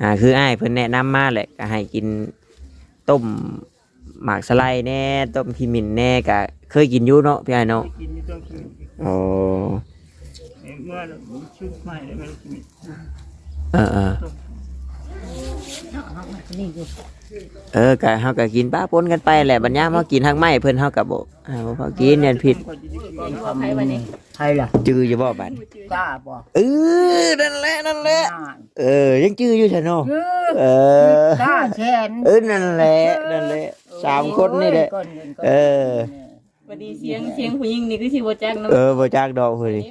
ອ່າ ຄືອ້າຍເພິ່ນແນະນຳມາແຫຼະ ກໍໃຫ້ກິນຕົ້ມໝາກສະໄລແດ່ ຕົ້ມຂີ້ໝິ່ນແດ່ ກໍເຄີຍກິນຢູ່ເນາະ ພີ່ອ້າຍເນາະ? ເຄີຍກິນຢູ່ຕົ້ມຂີ້ໝິ່ນ. ອໍ ເມື່ອມັນຊຸກໃໝ່ແລ້ວມັນກິນ. ເອີໆ ເອີ ກໍເຮົາກໍກິນປະປົນກັນໄປແຫຼະ ບັດຍາມເຮົາກິນຮາກໄມ້ເພິ່ນ ເຮົາກໍບໍ່ ເຮົາບໍ່ພໍກິນ ຢ້ານຜິດ. ໃຜລະ? ຈື່ຢູ່ບໍ່ບັດ? ກ້າບໍ່? ເອີ ນັ້ນແຫຼະ ນັ້ນແຫຼະ. ເອີ ຍັງຈື່ຢູ່ຊະເນາະ. ເອີ ກ້າແຂນ. ເອີ ນັ້ນແຫຼະ ນັ້ນແຫຼະ ສາມຄົນນີ້ແຫຼະ. ເອີ ບັດນີ້ສຽງ ສຽງຜູ້ຍິງນີ້ຄືຊິບໍ່ຈັກນຳ. ເອີ ບໍ່ຈັກດອກຜູ້ນີ້.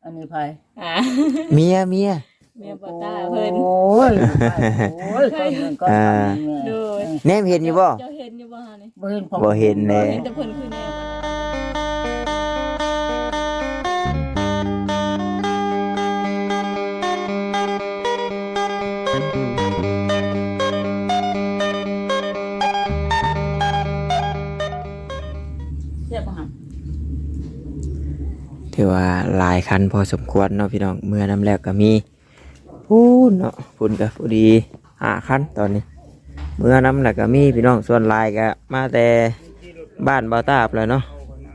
ອັນນີ້ໃຜ? ອ່າ ເມຍ ເມຍ ເມຍບໍ່ຕາເພິ່ນ. ໂອ້ຍ ໂອ້ຍ ອ່າ ໂດຍ ແນມເຫັນຢູ່ບໍ່? ເຈົ້າເຫັນຢູ່ບໍ່ຫັ້ນນີ້? ບໍ່ເຫັນ ບໍ່ເຫັນແລ້ວ ເຫັນແຕ່ເພິ່ນຄືແນວ. ແຊບບໍ່ຫຳ? ຖືວ່າຫຼາຍຄັນພໍສົມຄວນເນາະພີ່ນ້ອງ. ເມືອນຳແລ້ວກໍມີ ພຸ້ນເນາະ ພຸ້ນກໍພໍດີຫ້າຄັນຕອນນີ້ ເມືອນຳແລ້ວກໍມີພີ່ນ້ອງ. ສ່ວນຫຼາຍກໍມາແຕ່ບ້ານບ່າວຕາບແຫຼະເນາະ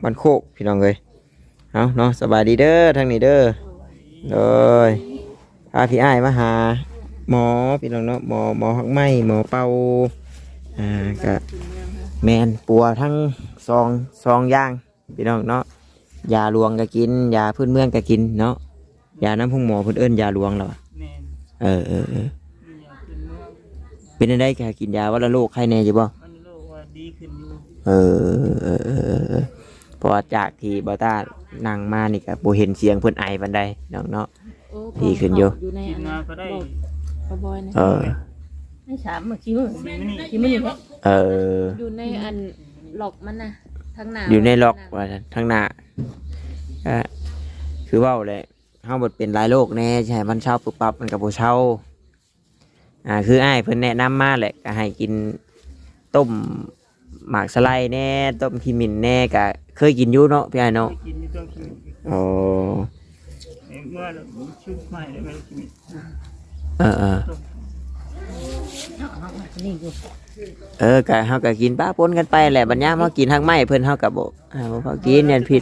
ບ້ານໂຄກພີ່ນ້ອງເອີຍ. ເອົາເນາະ ສະບາຍດີເດີ ທາງນີ້ເດີ. ໂດຍ ພາພີ່ອ້າຍມາຫາໝໍພີ່ນ້ອງເນາະ ໝໍ ໝໍຮາກໄມ້ ໝໍເປົ່າ. ອ່າ ກະແມ່ນປົວທັງສອງ ສອງຢ່າງພີ່ນ້ອງເນາະ. ຢາຫຼວງກະກິນ ຢາພື້ນເມືອງກະກິນເນາະ. ຢານຳໂຮງໝໍເພິ່ນເອີ້ນຢາຫຼວງແຫຼະຫວາ? ແມ່ນ. ເອີໆ ເປັນຈັ່ງໃດ ກະກິນຢາວັນລະໂລກ ໄຄແນ່ຢູ່ບໍ່? ວັນລະໂລກວ່າດີຂຶ້ນຢູ່. ເອີ ເອີ ເອີ ເອີ ເພາະວ່າຈາກທີ່ບ່າວຕານັ່ງມານີ້ກະບໍ່ເຫັນສຽງເພິ່ນໄອປານໃດນ້ອງເນາະ. ໂອ້ ດີຂຶ້ນຢູ່ ຢູ່ໃນອັນນັ້ນ ບອກ ບອຍນະ. ເອີ ໃນສາມມື້ ສີ່ມື້ ສີ່ມື້ນີ້ແຫຼະ. ເອີ ຢູ່ໃນອັນລັອກມັນນະ ທາງໜ້າ ຢູ່ໃນລັອກວ່າທາງໜ້າ. ກະຄືເວົ້າແຫຼະ ເຮົາບັດເປັນຫຼາຍໂລກແດ່ ຊິໃຫ້ມັນເຊົາປຶບປັບມັນກໍບໍ່ເຊົາ. ອ່າ ຄືອ້າຍເພິ່ນແນະນຳມາແຫຼະ ກໍໃຫ້ກິນຕົ້ມໝາກສະໄລແດ່ ຕົ້ມຂີ້ໝິ່ນແດ່ ກໍເຄີຍກິນຢູ່ເນາະ ພີ່ອ້າຍເນາະ? ເຄີຍກິນຢູ່ຕົ້ມຂີ້ໝິ່ນ. ອໍ ເມື່ອມັນຊຸກໃໝ່ແລ້ວມັນກິນ. ເອີໆ ເອີ ກໍເຮົາກໍກິນປະປົນກັນໄປແຫຼະ ບັດຍາມເຮົາກິນຮາກໄມ້ເພິ່ນ ເຮົາກໍບໍ່ ອ່າ ບໍ່ພໍກິນ ຢ້ານຜິດ.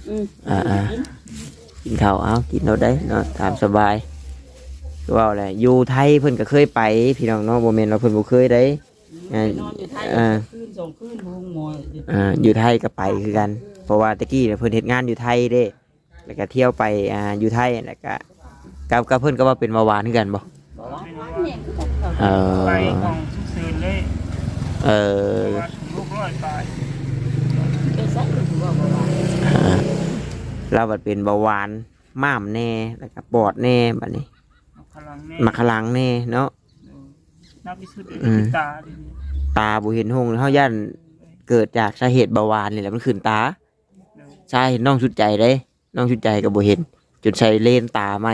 ອືມ ອ່າໆ ກິນເຂົ້າ ເອົາ ກິນໂລດໄດ໋ເນາະ ຕາມສະບາຍ. ຄືເວົ້າແຫຼະ ຢູ່ໄທເພິ່ນກໍເຄີຍໄປພີ່ນ້ອງເນາະ ບໍ່ແມ່ນວ່າເພິ່ນບໍ່ເຄີຍໄດ໋. ອ່າ ນອນຢູ່ໄທ ອ່າ ຄືນສອງຄືນ ໂຮງໝໍ. ອ່າ ຢູ່ໄທກໍໄປຄືກັນ ເພາະວ່າແຕ່ກີ້ເພິ່ນເຮັດງານຢູ່ໄທເດ້ ແລ້ວກໍທ່ຽວໄປ ອ່າ ຢູ່ໄທ ແລ້ວກໍ ກັບ ກັບເພິ່ນກໍວ່າເປັນເບົາຫວານຄືກັນບໍ່? ເອີ ໄປຫ້ອງສຸກເສີນເລີຍ. ເອີ ຫົກຮ້ອຍປາຍ. ເປັນສັດເປັນຫົວເບົາຫວານ. ອ່າ ລາວບັດເປັນເບົາຫວານ ມ້າມແດ່ ແລ້ວກໍປອດແດ່ ບັດນີ້ ໝາກຂະລັງແດ່ ໝາກຂະລັງແດ່ເນາະ. ເອີ ໜັກທີ່ສຸດ ອືມ ຄືຕາ ຕາບໍ່ເຫັນຫົງ. ເຮົາຢ້ານເກີດຈາກສາເຫດເບົາຫວານນີ້ແຫຼະ ມັນຂຶ້ນຕາ. ເອີ ຊາຍເຫັນນ້ອງສຸດໃຈເດ້ ນ້ອງສຸດໃຈກໍບໍ່ເຫັນ ຈົນໃສ່ເລນຕາໃໝ່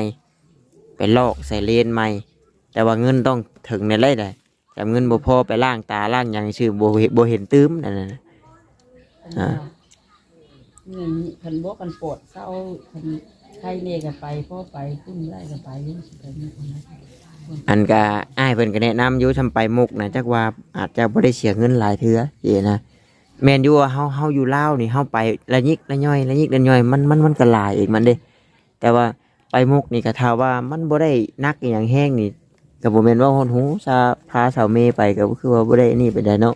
ໄປລອກໃສ່ເລນໃໝ່ ແຕ່ວ່າເງິນຕ້ອງເຖິງແນ່ໄດ໋. ຈຳເງິນບໍ່ພໍໄປລ້າງຕາລ້າງຫຍັງຊື່ ບໍ່ເຫັນ ບໍ່ເຫັນຕື່ມນັ້ນນະ. ອ່າ ເງິນຄັນບໍ່ ຄັນປອດເຊົາ ຄັນໄຄແນ່ກໍໄປ ພໍໄປພຸ້ນໄດ້ກໍໄປ. ອັນກະ ອ້າຍເພິ່ນກໍແນະນຳຢູ່ ຊ່ຳໄປມຸກນະ ຈັກວ່າອາດຈະບໍ່ໄດ້ເສຍເງິນຫຼາຍເທື່ອຊີ້ນະ. ແມ່ນຢູ່ວ່າເຮົາ ເຮົາຢູ່ລາວນີ້ ເຮົາໄປລະຍິກລະຍ່ອຍ ລະຍິກລະຍ່ອຍ ມັນ ມັນ ມັນກໍຫຼາຍເອງມັນເດ້. ແຕ່ວ່າໄປມຸກນີ້ກໍຖ້າວ່າມັນບໍ່ໄດ້ໜັກອີ່ຫຍັງແຮງນີ້ ກໍບໍ່ແມ່ນເວົ້າຮອດຫູ ຊາ ພາສາວເມໄປກໍຄືວ່າບໍ່ໄດ້ອັນນີ້ປານໃດເນາະ.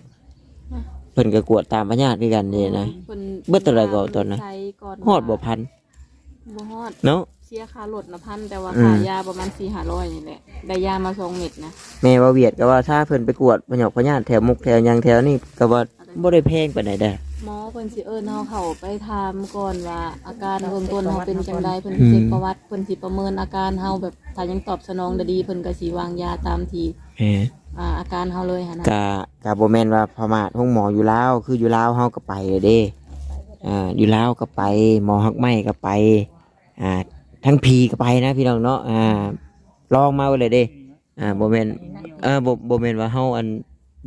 ເພິ່ນກໍກວດຕາມພະຍາດຄືກັນເດ້ນະ. ເພິ່ນ ເບິດເທົ່າໃດກໍຕອນນັ້ນ? ຮອດບໍ່ພັນ? ບໍ່ຮອດ ເນາະ ເສຍຄ່າລົດນະພັນ ແຕ່ວ່າ ອືມ ຄ່າຢາປະມານສີ່ຫ້າຮ້ອຍນີ້ແຫຼະ ໄດ້ຢາມາສອງເມັດນະ. ແມ່ເວົ້າຫວຽດກໍວ່າ ຖ້າເພິ່ນໄປກວດພະຍອກພະຍາດແຖວມຸກແຖວຫຍັງແຖວນີ້ ກໍວ່າບໍ່ໄດ້ແພງປານໃດເດ້. ໝໍເພິ່ນຊິເອີ້ນເຮົາເຂົ້າໄປຖາມກ່ອນວ່າ ອາການເບື້ອງຕົ້ນເຮົາເປັນຈັ່ງໃດ ເພິ່ນຊິເຊັກປະຫວັດ ອືມ ເພິ່ນຊິປະເມີນອາການເຮົາ ແບບຖ້າຍັງຕອບສະໜອງໄດ້ດີ ເພິ່ນກໍຊິວາງຢາຕາມທີ່ ແມ່ນ ອາ ອາການເຮົາເລີຍຫັ້ນນະ. ກະ ກະບໍ່ແມ່ນວ່າປະໝາດ ໂຮງໝໍຢູ່ລາວ ຄືຢູ່ລາວເຮົາກໍໄປເດ້. ອ່າ ຢູ່ລາວກໍໄປ ໝໍຮາກໄມ້ກໍໄປ ອ່າ ທັງຜີກໍໄປນະພີ່ນ້ອງເນາະ. ອ່າ ລອງມາເບິ່ງເລີຍເດ້. ອ່າ ບໍ່ແມ່ນ ເອີ ບໍ່ ບໍ່ແມ່ນວ່າເຮົາ ອັນ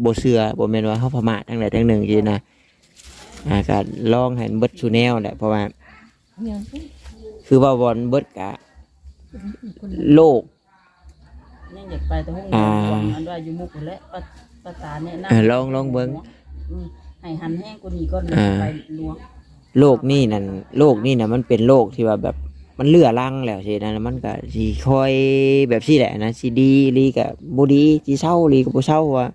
ບໍ່ເຊື່ອ ບໍ່ແມ່ນວ່າເຮົາປະໝາດທາງໃດທາງໜຶ່ງຊີ້ນະ. ອ່າ ກໍລອງໃຫ້ມັນເບິດສູ່ແນວແຫຼະ ເພາະວ່າ ຄືວ່າວອນເບິດກະໂລກ ຍັງຢາກໄປແຕ່ໂຮງໝໍ ອ່າ ຫຼວງ ອັນວ່າຢູ່ມຸກຫັ້ນແຫຼະ ປະ ປະຕາແນະນຳ ເອີ ລອງ ລອງເບິ່ງ ອືມ ໃຫ້ຫັນແຮງກວ່ານີ້ກ່ອນ ອ່າ ໄປຫຼວງ. ໂລກນີ້ນັ້ນ ໂລກນີ້ນະ ມັນເປັນໂລກທີ່ວ່າແບບ ມັນເຫຼືອລັງແລ້ວຊີ້ນະ ມັນກະຊິຄ່ອຍແບບຊີ້ແຫຼະນະ ຊິດີອີ່ຫຼີກະບໍ່ດີ ຊິເຊົາອີ່ຫຼີກະບໍ່ເຊົາ ວ່າ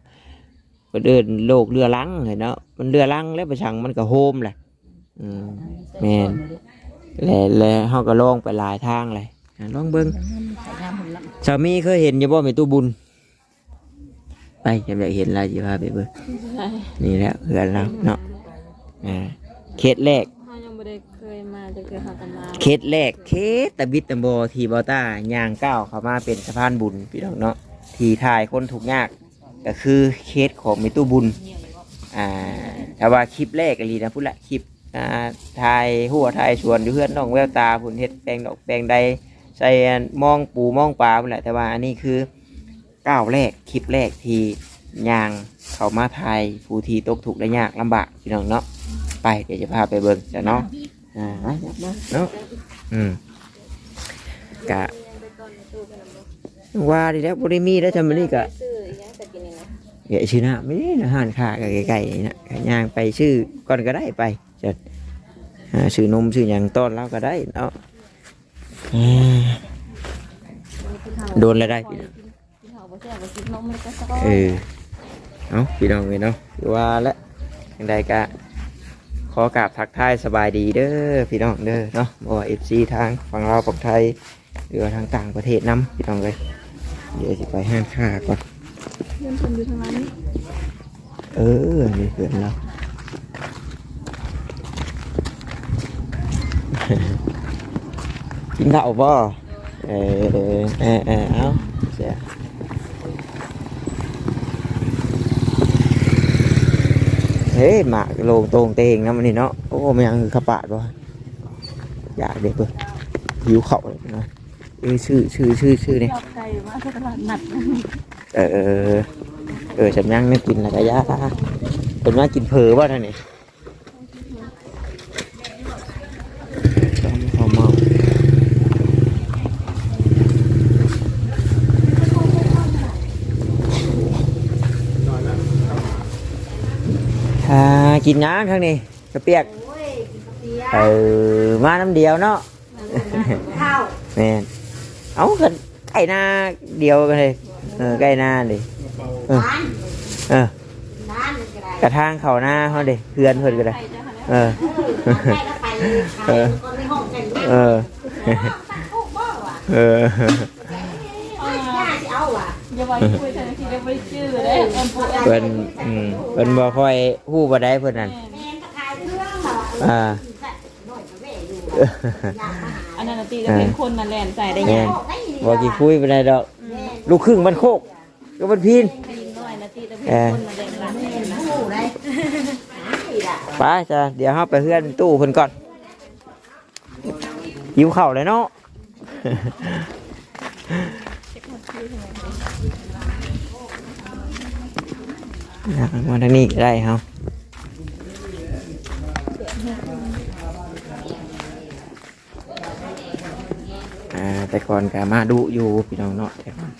ເພິ່ນເອີ້ນໂລກເຫຼືອລັງເນາະ ມັນເຫຼືອລັງແລ້ວ ໄປສັງມັນກໍໂຮມແຫຼະ. ອືມ ແມ່ນ ແລະ ແລະເຮົາກໍລອງໄປຫຼາຍທາງແຫຼະ ອາ ລອງເບິ່ງ. ສາມີເຄີຍເຫັນຢູ່ບໍ່ແມ່ຕູ້ບຸນ? ໄປ ຢາກເຫັນລາວ ຊິພາໄປເບິ່ງ. ນີ້ແຫຼະເຮືອນລາວເນາະ ອ່າ ເຂດແລກ ເຮົາຍັງບໍ່ໄດ້ເຄີຍມາຈັກເທື່ອ ເຮົາກໍມາ ເຂດແລກ ເຂດຕະບິດຕະບໍ່ ທີ່ບ່າວຕ້າຍ່າງກ້າວເຂົ້າມາເປັນສະພານບຸນ ພີ່ນ້ອງເນາະ ທີ່ຖ່າຍຄົນທຸກຍາກ ກໍຄືເຂດຂອງແມ່ຕູ້ບຸນ ອ່າ ຖ້າວ່າຄລິບແລກອີ່ຫຼີນະ ພຸ້ນລະ ຄລິບ ອ່າ ຖ່າຍຮົ້ວຖ່າຍສວນຢູ່ເຮືອນນ້ອງແວວຕາພຸ້ນ ເຮັດແປງດອກແປງໃດ ໃສ່ມອງປູມອງປາພຸ້ນແຫຼະ ແຕ່ວ່າອັນນີ້ຄືກ້າວແລກ ຄລິບແລກທີ່ຍ່າງເຂົ້າມາຖ່າຍຜູ້ທີ່ຕົກທຸກໄດ້ຍາກລຳບາກ ພີ່ນ້ອງເນາະ. ໄປ ດຽວຈະພາໄປເບິ່ງຊະເນາະ. ອ່າ ມາ ມາເນາະ ອືມ ກະ ວ່າດີແລ້ວ ບໍ່ໄດ້ມີແລ້ວ ຈຳມື້ນີ້ກະ ຊື້ອີ່ຫຍັງຈະກິນນີ້ນະ ແວະຊື້ນ້ຳນີ້ນະ ຮ້ານຄ້າກໍໃກ້ໆນີ້ນະ ກະຍ່າງໄປຊື້ກ່ອນກໍໄດ້ ໄປ ຈະຫາຊື້ນົມຊື້ຫຍັງຕ້ອນລາວກໍໄດ້ເນາະ. ອ່າ ໂດນແລ້ວໄດ້ ກິນເຂົ້າບໍ່ແຊບກໍກິນນົມແລ້ວກໍຊອຍ ເອີ ເອົ້າ ພີ່ນ້ອງເອີຍເນາະ ຄືວ່າແຫຼະ ຈັ່ງໃດກະຂໍກາບທັກທາຍສະບາຍດີເດີພີ່ນ້ອງເດີເນາະ ບໍ່ວ່າເອັຟຊີທາງຝັ່ງລາວຝັ່ງໄທ ຫຼືວ່າທາງຕ່າງປະເທດນຳ ພີ່ນ້ອງເອີຍ. ດຽວຊິໄປຮ້ານຄ້າກ່ອນ ເຮືອນເພິ່ນຢູ່ທາງໃນນີ້. ເອີ ນີ້ເພື່ອນລາວ ກິນເຂົ້າບໍ່? ເອີ ເອີ ເອີ ເອົາ ເຮີ້ຍ ໝາກໂລງໂຕ່ງເຕ່ງນຳອັນນີ້ເນາະ. ໂອ້ ແມ່ນຫຍັງ ຄືຂາປາດບໍ່? ຢາກເດ້ ຫິວເຂົ້າເລີຍນະ. ເອີ ຊື້ ຊື້ ຊື້ ຊື້ນີ້ ເອົາໄກ່ມາຕະຫຼາດນັດ. ເອີ ເອີ ເອີ ສຳຍັງແນວກິນແລ້ວກະຢ່າ ເພິ່ນມາກິນເຝີບໍ່ທາງນີ້? ເຂົ້າເມົາ ຫາກິນຫຍັງທາງນີ້? ເຂົ້າປຽກ ໂອ້ຍ ກິນເຂົ້າປຽກ ເອີ ມານຳດຽວເນາະ. ເຂົ້າ ແມ່ນ ເອົ້າ ກໍໃກ້ນາດຽວກັນເລີຍ ເອີ ໃກ້ນານີ້ ເອີ ບ້ານ ເອີ ບ້ານກໍໄດ້ ກະທາງເຂົ້ານາເຮົາເດ້ ເຮືອນເພິ່ນກໍໄດ້ ເອີ ເອີ ເອີ ເອີ ເອີ ເອີ ຢ່າວ່າຄຸຍ ທັງທີ່ໄດ້ບໍ່ໄດ້ຈື່ເດ້ ເພິ່ນ ອືມ ເພິ່ນບໍ່ຄ່ອຍຮູ້ປານໃດເພິ່ນນັ້ນ ແມ່ນ ແມ່ນ ຂາຍເຄື່ອງ ອ່າ ອັນນັ້ນນະຕິ ເອີ ເປັນຄົນມາແລ່ນໃສ່ໄດ້ຍາກ ບໍ່ຂີ້ຄຸຍປານໃດດອກ ແມ່ນ ລູກຄຶ່ງບ້ານໂຄກກັບບ້ານພີນ ເອີ ໄປຊະ ດຽວເຮົາໄປເຮືອນຕູ້ເພິ່ນກ່ອນ ຫິວເຂົ້າແລ້ວເນາະ. ມາທາງນີ້ກໍໄດ້ເຮົາ ອ່າ ແຕ່ກ່ອນກໍມາດຸຢູ່ພີ່ນ້ອງເນາະ ແຕ່ກ່ອນ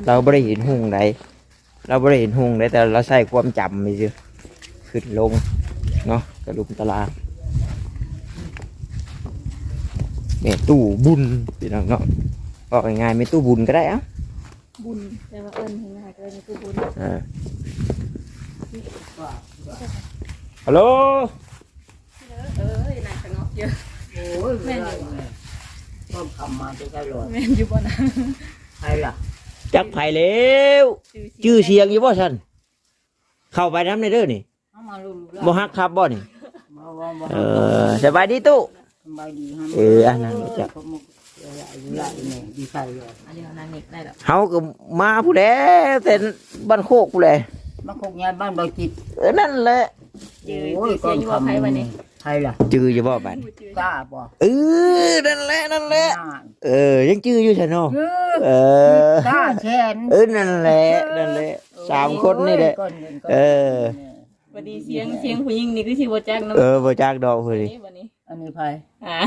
ລາວບໍ່ໄດ້ເຫັນຮຸ່ງໃດ ລາວບໍ່ໄດ້ເຫັນຮຸ່ງເດ້ ແຕ່ລາວໃຊ້ຄວາມຈຳຊື່ໆ ຂຶ້ນລົງເນາະ ກະລຸມຕະລາງ ແມ່ຕູ້ບຸນ ພີ່ນ້ອງເນາະ ເວົ້າງ່າຍໆ ແມ່ຕູ້ບຸນກໍໄດ້ ເອົ້າ ບຸນ ແຕ່ວ່າເອີ້ນງ່າຍໆ ກໍເອີ້ນແມ່ຕູ້ບຸນ ເອີ ຮັລໂຫຼ ເອີຍ ນັ່ງສະຫງົບຢູ່ ໂອ້ຍ ແມ່ນຢູ່ ຕ້ອນຄຳມາແຕ່ໄກຫຼອຍ ແມ່ນຢູ່ບໍ່ນະ? ໃຜລະ? ຈັກໃຜແລ້ວ ຊື່ສຽງຢູ່ບໍ່ຊັ້ນ? ເຂົ້າໄປນຳແດ່ເດີນີ້ ເອົາມາລຸ້ນ ບໍ່ຮັກຄັບບໍ່ນີ້? ບໍ່ ບໍ່ ບໍ່ ເອີ ສະບາຍດີຕູ້ ສະບາຍດີ ເອີ ອັນນັ້ນ ເອີ ຈັກ ເຮົາກໍມາພຸ້ນແຫຼະ ແຕ່ບ້ານໂຄກພຸ້ນແຫຼະ ບ້ານໂຄກໃຫຍ່ ບ້ານບໍ່ຈິດ ເອີ ນັ້ນແຫຼະ ຈື່ ໂອ້ຍ ຈື່ສຽງຢູ່ບໍ່ ໃຜວະນີ້? ໃຜລະ? ຈື່ຢູ່ບໍ່ບາດນີ້? ກ້າບໍ່? ເອີ ນັ້ນແຫຼະ ນັ້ນແຫຼະ ເອີ ຍັງຈື່ຢູ່ຊະເນາະ ເອີ ກ້າແຂນ ເອີ ນັ້ນແຫຼະ ນັ້ນແຫຼະ ສາມຄົນນີ້ແຫຼະ ໂອ້ຍ ເອີ ນີ້ສຽງ ສຽງຜູ້ຍິງນີ້ຄືຊິບໍ່ຈັກນຳ ເອີ ບໍ່ຈັກດອກເພິ່ນນີ້ ນີ້ບັດນີ້ ອັນນີ້ໃຜ? ອ່າ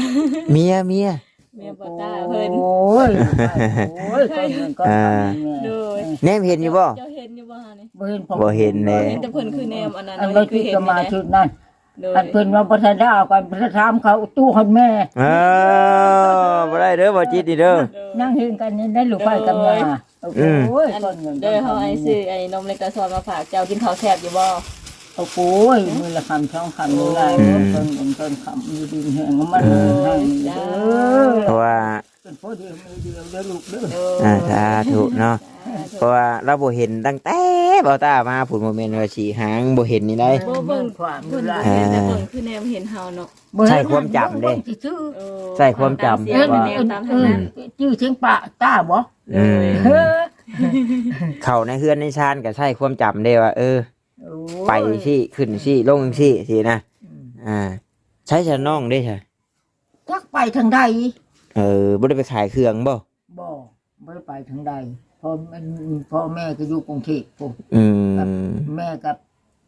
ເມຍ ເມຍ ເມຍບໍ່ຕາເພິ່ນ ໂອ້ຍ ໂອ້ຍ ກ່ອນເງິນກ່ອນຄຳນີ້ແມ່ ໂດຍ ແນມເຫັນຢູ່ບໍ່? ເຈົ້າເຫັນຢູ່ບໍ່ຫານີ້? ບໍ່ເຫັນ ບໍ່ເຫັນແນ່ ເຫັນແຕ່ເພິ່ນຄືແນມອັນນັ້ນ ອັນ ອັນ ເຮົາຄືເຫັນ ມາຊຸດນັ້ນ ໂດຍ ອັນເພິ່ນວ່າບໍ່ທັນໄດ້ເອົາກັນ ໄປຖາມເຂົາຕູ້ຫັ້ນແມ່ ເອີ ບໍ່ໄດ້ເດີ ບໍ່ຈິດນີ້ເດີ ໂດຍ ຍັງເຫັນກັນນີ້ໄດ້ລູກໄຟກັບຍາ ໂອ້ຍ ອືມ ກ່ອນເງິນ ໂດຍ ເຮົາໃຫ້ຊື້ໄອ້ນົມເລັກຕາຊອນມາຝາກເຈົ້າ ກິນເຂົ້າແຊບຢູ່ບໍ່? ໂອ້ຍ ມື້ລະຄຳສອງຄຳນີ້ລະ ອືມ ຕົ້ນເງິນຕົ້ນຄຳ ຢູ່ດີມີແຮງ ມັນ ເອີ ໃຫ້ເດີ ເພາະວ່າ ເປັນພໍ່ດຽວແມ່ດຽວເດີລູກເດີ ໂດຍ ອ່າ ສາທຸເນາະ ສາທຸ ເພາະວ່າລາວບໍ່ເຫັນຕັ້ງແຕ່ບ່າວຕ້າມາພຸ້ນ ບໍ່ແມ່ນວ່າຊິຫາງບໍ່ເຫັນນີ້ໃດ ບໍ່ເບິ່ງຄວາມ ເພິ່ນບໍ່ເຫັນ ແຕ່ເບິ່ງຄືແນມເຫັນເຮົາເນາະ ໃຊ້ຄວາມຈຳເດ້ ເບິ່ງຊື່ໆ ເອີ ໃຊ້ຄວາມຈຳ ຕາມສຽງ ວ່າ ແນມຕາມທາງນັ້ນ ອືມ ຈື່ສຽງປາຕ້າບໍ່? ເອີ ເອີ ເຂົ້າໃນເຮືອນໃນຊານກໍໃຊ້ຄວາມຈຳເດ້ວ່າ ເອີ ໂອ້ຍ ໄປຊີ້ ຂຶ້ນຊີ້ ລົງຊີ້ ຊີ້ນະ ອືມ ອ່າ ໃຊ້ຊະນ້ອງເດ້ຊະ ຈັກໄປທາງໃດ ເອີ ບໍ່ໄດ້ໄປຂາຍເຄື່ອງບໍ່? ບໍ່ ບໍ່ໄດ້ໄປທາງໃດ ພໍ່ແມ່ ພໍ່ແມ່ກໍຢູ່ກຸງເທບພຸ້ນ ອືມ ແມ່ກໍ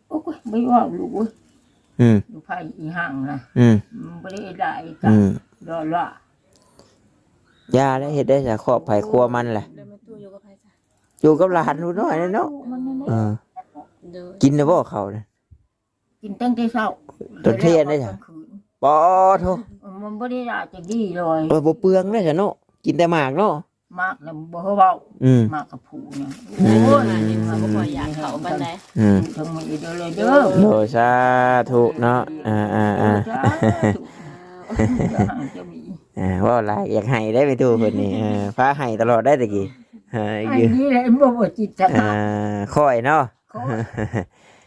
ໂອ້ຍ ບໍ່ເວົ້າລູກເອີຍ ອືມ ຢູ່ພາຍອີ່ຫ່າງນະ ອືມ ມັນບໍ່ໄດ້ຫຼາຍ ອືມ ດອລລາ ຢ່າແລ້ວ ເຮັດໄດ້ສະຄອບໃຜຄົວມັນແຫຼະ ແລ້ວແມ່ຕູ້ຢູ່ກັບໃຜຊະ? ຢູ່ກັບຫຼານຜູ້ນ້ອຍນັ້ນເນາະ ເອີ ໂດຍ ກິນແລ້ວບໍ່ເຂົ້ານະ? ກິນຕັ້ງແຕ່ເຊົ້າ ຕອນເທີ່ຍງໄດ້ຊະ ປາໂທ ມັນບໍ່ໄດ້ຫຼາຍຈະດີເລີຍ ໂອ້ຍ ບໍ່ເປືອງເດ້ຊະເນາະ ກິນແຕ່ໝາກເນາະ ໝາກນະບໍ່ເວົ້າ ອືມ ໝາກກະພູນະ ອືມ ໂອ້ຍ ບໍ່ຄ່ອຍຢາກເຂົ້າປານໃດ ອືມ ທັງມື້ເດີເດີ ໂດຍ ສາທຸເນາະ ອ່າໆໆ ເອີ ສາທຸ ເຈົ້າມີ ອ່າ ເວົ້າຫຼາຍຢາກໄຫ້ໄດ້ແມ່ຕູ້ເພິ່ນນີ້ ເອີ ພາໄຫ້ຕະຫຼອດໄດ້ຕະກີ້ ເອີ ຢູ່ ອັນນີ້ແຫຼະບໍ່ ບໍ່ຈິດຕະ ອ່າ ຄ່ອຍເນາະ ຂ້ອຍ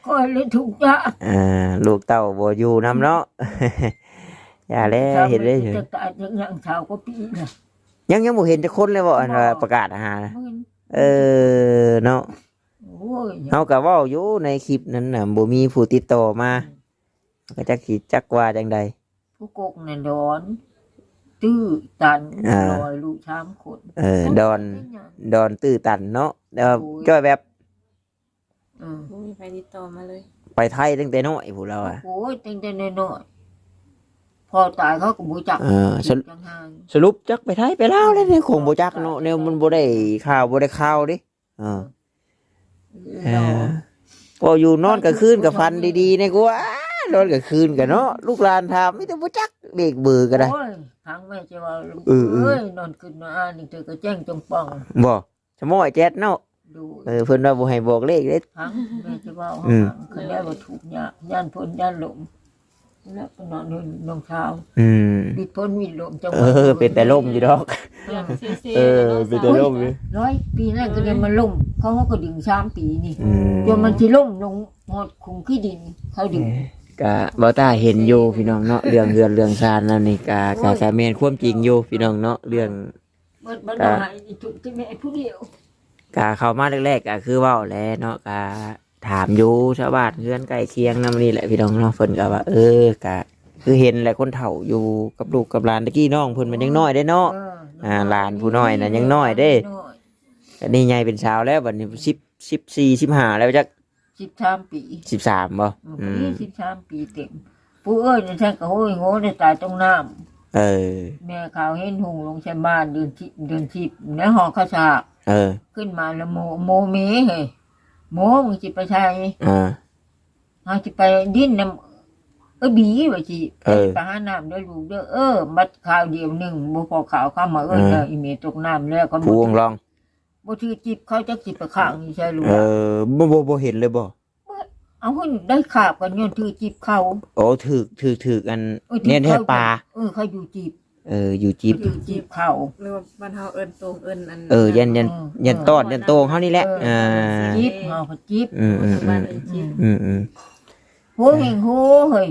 ຂ້ອຍເລີຍທຸກຍາກ ອ່າ ລູກເຕົ້າບໍ່ຢູ່ນຳເນາະ ຢ່າແລະ ເຮັດໄດ້ ຈັກຕາຍຈັກຫຍັງ ຊາວກວ່າປີນະ ຍັງ ຍັງບໍ່ເຫັນຈັກຄົນເລີຍບໍ່ ອັນວ່າ ບໍ່ ປະກາດຫານະ ບໍ່ເຫັນ ເອີ ເນາະ ໂອ້ຍ ເຮົາກໍເວົ້າຢູ່ໃນຄລິບນັ້ນນະ ບໍ່ມີຜູ້ຕິດຕໍ່ມາ ອືມ ກໍຈັກຊິ ຈັກວ່າຈັ່ງໃດ ຜູ້ກົກນັ້ນດອນ ຕື້ ຕັນ ອ່າ ລອຍ ລູກສາມຄົນ ເອີ ດອນ ດອນ ຕື້ ຕັນເນາະ ແລ້ວ ໂດຍ ຈ້ອຍແບບ ເອີ ບໍ່ມີໃຜຕິດຕໍ່ມາເລີຍ ໄປໄທຕັ້ງແຕ່ນ້ອຍພຸ້ນລາວອະ ໂອ້ຍ ຕັ້ງແຕ່ນ້ອຍໆ ພໍ່ຕາຍເຂົາກໍບໍ່ຈັກ ເອີ ສະ ຈັກຫາງ ສະຫຼຸບຈັກໄປໄທໄປລາວແລ້ວນີ້ ຄົງບໍ່ຈັກເນາະ ແນວມັນບໍ່ໄດ້ຂ່າວ ບໍ່ໄດ້ຂ່າວເດ້ ເອີ ເອີ ເອີ ເວົ້າຢູ່ນອນກາງຄືນກໍຝັນດີໆແດ່ກວ່າ ນອນກາງຄືນກໍເນາະ ລູກຫຼານຖາມມີແຕ່ບໍ່ຈັກເລກເບີກໍໄດ້ ໂອ້ຍ ຟັງແມ່ຈະເວົ້າ ເອີໆ ເອີຍ ນອນຄືນນອນອ່ານນີ້ເທື່ອກໍແຈ້ງຈອງປ່ອງ ບໍ່ ສະໝ້ອຍແຈັດເນາະ ໂດຍ ເອີ ເພິ່ນວ່າບໍ່ໃຫ້ບອກເລກເດ້ ຟັງແມ່ຈະເວົ້າ ອືມ ຄັນໄດ້ວ່າທຸກຍາກ ຢ້ານເພິ່ນຢ້ານລົມ ແລ້ວໄປນອນເຮືອນນ້ອງສາວ ອືມ ບິດຝົນບິດລົມ ເອີ ເປັນແຕ່ລົມຢູ່ດອກ ເອີ ເປັນແຕ່ລົມຢູ່ ຮ້ອຍປີນັ້ນກໍໄດ້ມາລົມ ເຂົາ ເຂົາກໍດຶງສາມປີນີ້ ອືມ ຈົນມັນຊິລົ້ມລົງຮອດຂຸມຂີ້ດິນ ເຂົາດຶງ ເອີ ກະບໍ່ຕ້າເຫັນຢູ່ພີ່ນ້ອງເນາະ ເລື່ອງເຮືອນເລື່ອງຊານແລ້ວນີ້ກະ ໂອ້ຍ ກະ ກະແມ່ນຄວາມຈິງຢູ່ພີ່ນ້ອງເນາະ ເລື່ອງ ເບິດບັນຫາອີກທຸກທີ່ແມ່ຜູ້ດຽວ ກະເຂົ້າມາແລກໆ ກະຄືເວົ້າແຫຼະເນາະ ກະຖາມຢູ່ຊາວບ້ານເຮືອນໃກ້ຄຽງນຳນີ້ແຫຼະພີ່ນ້ອງເນາະ ເພິ່ນກະວ່າ ເອີ ກະຄືເຫັນແຫຼະ ຄົນເຖົ້າຢູ່ກັບລູກກັບຫຼານ ແຕ່ກີ້ນ້ອງເພິ່ນມັນຍັງນ້ອຍເດ້ເນາະ ເອີ ອ່າ ຫຼານຜູ້ນ້ອຍນະຍັງນ້ອຍເດ້ ນ້ອຍ ອັນນີ້ໃຫຍ່ເປັນສາວແລ້ວ ບັດນີ້ສິບ ສິບສີ່ ສິບຫ້າແລ້ວຈັກ ສິບສາມປີ ສິບສາມບໍ່? ອືມ ອືມ ສິບສາມປີເຕັມ ຜູ້ເອີຍນັ້ນແທ້ກໍໂຫຍໂຫໄດ້ຕາຍຕົງນ້ຳ ເອີ ແມ່ຂາວເຫັນຮຸ່ງລົງໃສ່ບ້ານເດືອນສິບ ເດືອນສິບໃນຫໍຂ້າວສາກ ເອີ ຂຶ້ນມາລະໂມ ໂມເມເຮີ້ຍ ໂມ ມຶງຊິໄປໃສ? ເອີ ເຮົາຊິໄປດິນນຳເອື້ອຍບີວ່າຊິ ເອີ ໄປຫານ້ຳເດີລູກເດີ ເອີ ບັດຄາວດຽວໜຶ່ງ ບໍ່ພໍຄາວເຂົ້າມາເອີ້ນ ເອີ ແລ້ວ ອີເມຕົກນ້ຳແລ້ວ ກໍບໍ່ ຜູ້ວົງລອງ ບໍ່ຖືຈິບເຂົາ ຈັກຊິໄປຂ້າງຢູ່ໃສລູກ ເອີ ບໍ່ ບໍ່ ບໍ່ເຫັນເລີຍບໍ່? ເອົາ ເພິ່ນໄດ້ຂາບກັນຍ້ອນຖືຈິບເຂົາ ໂອ້ ຖື ຖື ຖືອັນ ເອີ ແນວແທກປາ ເອີ ເຂົາຢູ່ຈິບ ເອີ ຢູ່ຈິບ ຖືຈິບເຂົາ ຫຼືວ່າບ້ານເຮົາເອີ້ນໂຕງ ເອີ້ນອັນ ເອີ ຢ້ານ ຢ້ານ ເອີ ຢ້ານຕ້ອນ ເອີ ຢ້ານໂຕງເຮົານີ້ແຫຼະ ເອີ ເອີ ຈິບ ເຮົາກໍຈິບ ອືມ ອືມ ອືມ ອືມ ໂຫແຮງໂຫເຮີ້ຍ